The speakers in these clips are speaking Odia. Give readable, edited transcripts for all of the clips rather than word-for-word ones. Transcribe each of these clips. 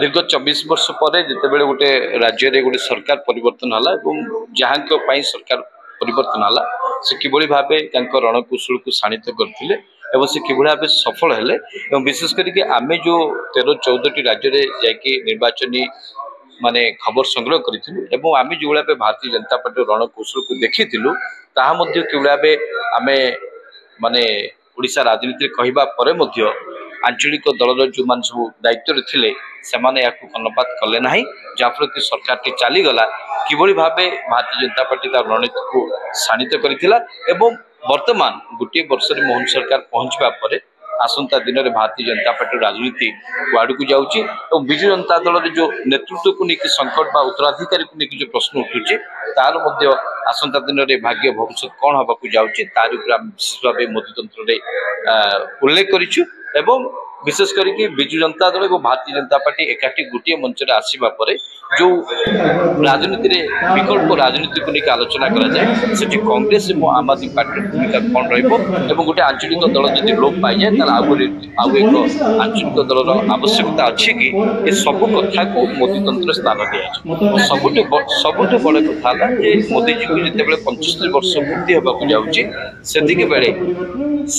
ଦୀର୍ଘ 24 ବର୍ଷ ପରେ ଯେତେବେଳେ ଗୋଟେ ରାଜ୍ୟରେ ଗୋଟେ ସରକାର ପରିବର୍ତ୍ତନ ହେଲା ଏବଂ ଯାହାଙ୍କ ପାଇଁ ସରକାର ପରିବର୍ତ୍ତନ ହେଲା, ସେ କିଭଳି ଭାବେ ତାଙ୍କ ରଣକୌଶଳକୁ ଶାଣିତ କରିଥିଲେ ଏବଂ ସେ କିଭଳି ଭାବେ ସଫଳ ହେଲେ, ଏବଂ ବିଶେଷ କରିକି ଆମେ ଯେଉଁ 13 14ଟି ରାଜ୍ୟରେ ଯାଇକି ନିର୍ବାଚନୀ ମାନେ ଖବର ସଂଗ୍ରହ କରିଥିଲୁ ଏବଂ ଆମେ ଯେଉଁଭଳି ଭାବେ ଭାରତୀୟ ଜନତା ପାର୍ଟିର ରଣକୌଶଳକୁ ଦେଖିଥିଲୁ, ତାହା ମଧ୍ୟ କିଭଳି ଭାବେ ଆମେ ମାନେ ଓଡ଼ିଶା ରାଜନୀତିରେ କହିବା ପରେ ମଧ୍ୟ ଆଞ୍ଚଳିକ ଦଳର ଯେଉଁମାନେ ସବୁ ଦାୟିତ୍ୱରେ ଥିଲେ, ସେମାନେ ଏହାକୁ କର୍ଣ୍ଣପାତ କଲେ ନାହିଁ, ଯାହାଫଳରେ କି ସରକାରଟି ଚାଲିଗଲା। କିଭଳି ଭାବେ ଭାରତୀୟ ଜନତା ପାର୍ଟି ତାର ରଣନୀତିକୁ ଶାଣିତ କରିଥିଲା ଏବଂ ବର୍ତ୍ତମାନ ଗୋଟିଏ ବର୍ଷରେ ମୋହନ ସରକାର ପହଞ୍ଚିବା ପରେ ଆସନ୍ତା ଦିନରେ ଭାରତୀୟ ଜନତା ପାର୍ଟିର ରାଜନୀତି କୁଆଡ଼କୁ ଯାଉଛି ଏବଂ ବିଜୁ ଜନତା ଦଳରେ ଯେଉଁ ନେତୃତ୍ୱକୁ ନେଇକି ସଙ୍କଟ ବା ଉତ୍ତରାଧିକାରୀକୁ ନେଇକି ଯେଉଁ ପ୍ରଶ୍ନ ଉଠୁଛି, ତାର ମଧ୍ୟ ଆସନ୍ତା ଦିନରେ ଭାଗ୍ୟ ଭବିଷ୍ୟତ କ'ଣ ହେବାକୁ ଯାଉଛି, ତାରି ଉପରେ ଆମେ ବିଶେଷ ଭାବେ ମୋଦିତନ୍ତ୍ରରେ ଉଲ୍ଲେଖ କରିଛୁ। ଏବଂ ବିଶେଷ କରିକି ବିଜୁ ଜନତା ଦଳ ଏବଂ ଭାରତୀୟ ଜନତା ପାର୍ଟି ଏକାଠି ଗୋଟିଏ ମଞ୍ଚରେ ଆସିବା ପରେ ଯେଉଁ ରାଜନୀତିରେ ବିକଳ୍ପ ରାଜନୀତିକୁ ନେଇକି ଆଲୋଚନା କରାଯାଏ, ସେଠି କଂଗ୍ରେସ ଏବଂ ଆମ୍ ଆଦମୀ ପାର୍ଟିର ଭୂମିକା କ'ଣ ରହିବ ଏବଂ ଗୋଟେ ଆଞ୍ଚଳିକ ଦଳ ଯଦି ଲୋପ ପାଇଯାଏ, ତାହେଲେ ଆଉ ଏକ ଆଞ୍ଚଳିକ ଦଳର ଆବଶ୍ୟକତା ଅଛି କି, ଏ ସବୁ କଥାକୁ ମୋଦିତନ୍ତ୍ର ସ୍ଥାନ ଦିଆଯାଇଛି। ସବୁଠୁ ବଡ଼ କଥା ହେଲା ଯେ ମୋଦିଜୀକୁ ଯେତେବେଳେ 75 ବର୍ଷ ପୂର୍ତ୍ତି ହେବାକୁ ଯାଉଛି, ସେତିକି ବେଳେ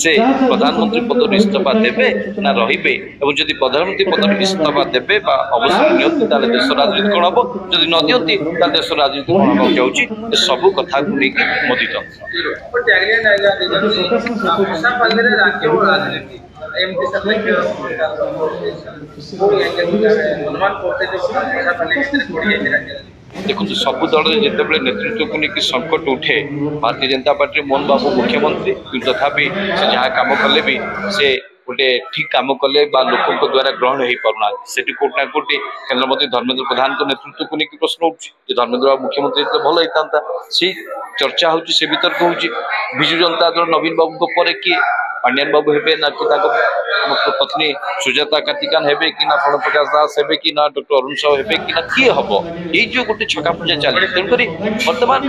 ସେ ପ୍ରଧାନମନ୍ତ୍ରୀ ପଦରୁ ଇସ୍ତଫା ଦେବେ ନା ରହିବେ, ଏବଂ ଯଦି ପ୍ରଧାନମନ୍ତ୍ରୀ ପଦରୁ ଇସ୍ତଫା ଦେବେ ବା ଅବସର ନିଅନ୍ତି, ତାହେଲେ ଦେଶ ରାଜନୀତି କ'ଣ ହବ, ଯଦି ନ ଦିଅନ୍ତି ତାହେଲେ ଦେଶ ରାଜନୀତି କ'ଣ ହେବାକୁ ଯାଉଛି, ଏ ସବୁ କଥାକୁ ନେଇକି ମୋଦିତନ୍ତ୍ର। ଦେଖନ୍ତୁ, ସବୁ ଦଳରେ ଯେତେବେଳେ ନେତୃତ୍ୱକୁ ନେଇକି ସଙ୍କଟ ଉଠେ, ଭାରତୀୟ ଜନତା ପାର୍ଟିରେ ମୋହନ ବାବୁ ମୁଖ୍ୟମନ୍ତ୍ରୀ, କିନ୍ତୁ ତଥାପି ସେ ଯାହା କାମ କଲେ ବି ସେ ଗୋଟେ ଠିକ କାମ କଲେ ବା ଲୋକଙ୍କ ଦ୍ୱାରା ଗ୍ରହଣ ହେଇପାରୁନାହାନ୍ତି। ସେଠି କୋଉଠି ନା କୋଉଠି କେନ୍ଦ୍ରମନ୍ତ୍ରୀ ଧର୍ମେନ୍ଦ୍ର ପ୍ରଧାନଙ୍କ ନେତୃତ୍ୱକୁ ନେଇକି ପ୍ରଶ୍ନ ଉଠୁଛି ଯେ ଧର୍ମେନ୍ଦ୍ର ବାବୁ ମୁଖ୍ୟମନ୍ତ୍ରୀ ହେଇଥିଲେ ଭଲ ହେଇଥାନ୍ତା। ସେଇ ଚର୍ଚ୍ଚା ହଉଛି, ସେ ବିତର୍କ ହଉଛି। ବିଜୁ ଜନତା ଦଳ ନବୀନ ବାବୁଙ୍କ ପରେ କିଏ ପାଣ୍ଡିଆନ ବାବୁ ହେବେ ନା କି ତାଙ୍କ ପତ୍ନୀ ସୁଜାତା କାର୍ତ୍ତିକାନ ହେବେ କି ନା ପ୍ରଣବ ପ୍ରକାଶ ଦାସ ହେବେ କି ନା ଡକ୍ଟର ଅରୁଣ ସାହୁ ହେବେ କି ନା କିଏ ହବ, ଏଇ ଯୋଉ ଗୋଟେ ଛକାପଞ୍ଝା ଚାଲିଛି। ତେଣୁକରି ବର୍ତ୍ତମାନ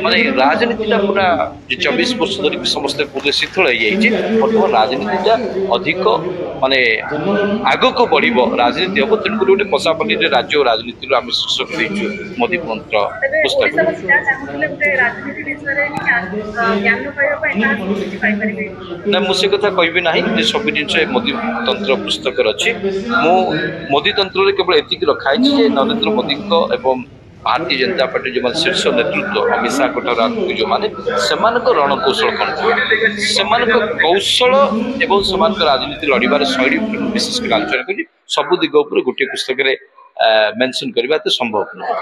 ମାନେ ରାଜନୀତିଟା ପୁରା 24 ବର୍ଷ ଧରିକି ସମସ୍ତେ ପୁରା ଶିଥିଳ ହେଇଯାଇଛି। ବର୍ତ୍ତମାନ ରାଜନୀତିଟା ଅଧିକ ମାନେ ଆଗକୁ ବଢିବ, ରାଜନୀତି ହବ। ତେଣୁକରି ଗୋଟେ ପଶାପଲ୍ଲୀରେ ରାଜ୍ୟ ଓ ରାଜନୀତିରୁ ଆମେ ଶୀର୍ଷକ ଦେଇଛୁ ମୋଦି ମନ୍ତ୍ର ପୁସ୍ତକ। ନା, ମୁଁ ସେ କଥା କହିବି ନାହିଁ ଯେ ସବୁ ଜିନିଷ ଏ ମୋଦି ତନ୍ତ୍ର ପୁସ୍ତକରେ ଅଛି। ମୁଁ ମୋଦି ତନ୍ତ୍ରରେ କେବଳ ଏତିକି ରଖା ହେଇଛି ଯେ ନରେନ୍ଦ୍ର ମୋଦିଙ୍କ ଏବଂ ଭାରତୀୟ ଜନତା ପାର୍ଟି ଯେଉଁମାନେ ଶୀର୍ଷ ନେତୃତ୍ୱ, ଅମିତ ଶାହଙ୍କ ଠାରୁ ଆରମ୍ଭ ଯେଉଁମାନେ, ସେମାନଙ୍କ ରଣକୌଶଳ କ'ଣ ଥିଲା, ସେମାନଙ୍କ କୌଶଳ ଏବଂ ସେମାନଙ୍କ ରାଜନୀତି ଲଢ଼ିବାର ଶୈଳୀ ଉପରେ ମୁଁ ବିଶେଷ କରି ଆଲୋଚନା କରିଛି। ସବୁ ଦିଗ ଉପରେ ଗୋଟିଏ ପୁସ୍ତକରେ ମେନସନ୍ କରିବା ଏତେ ସମ୍ଭବ ନୁହେଁ।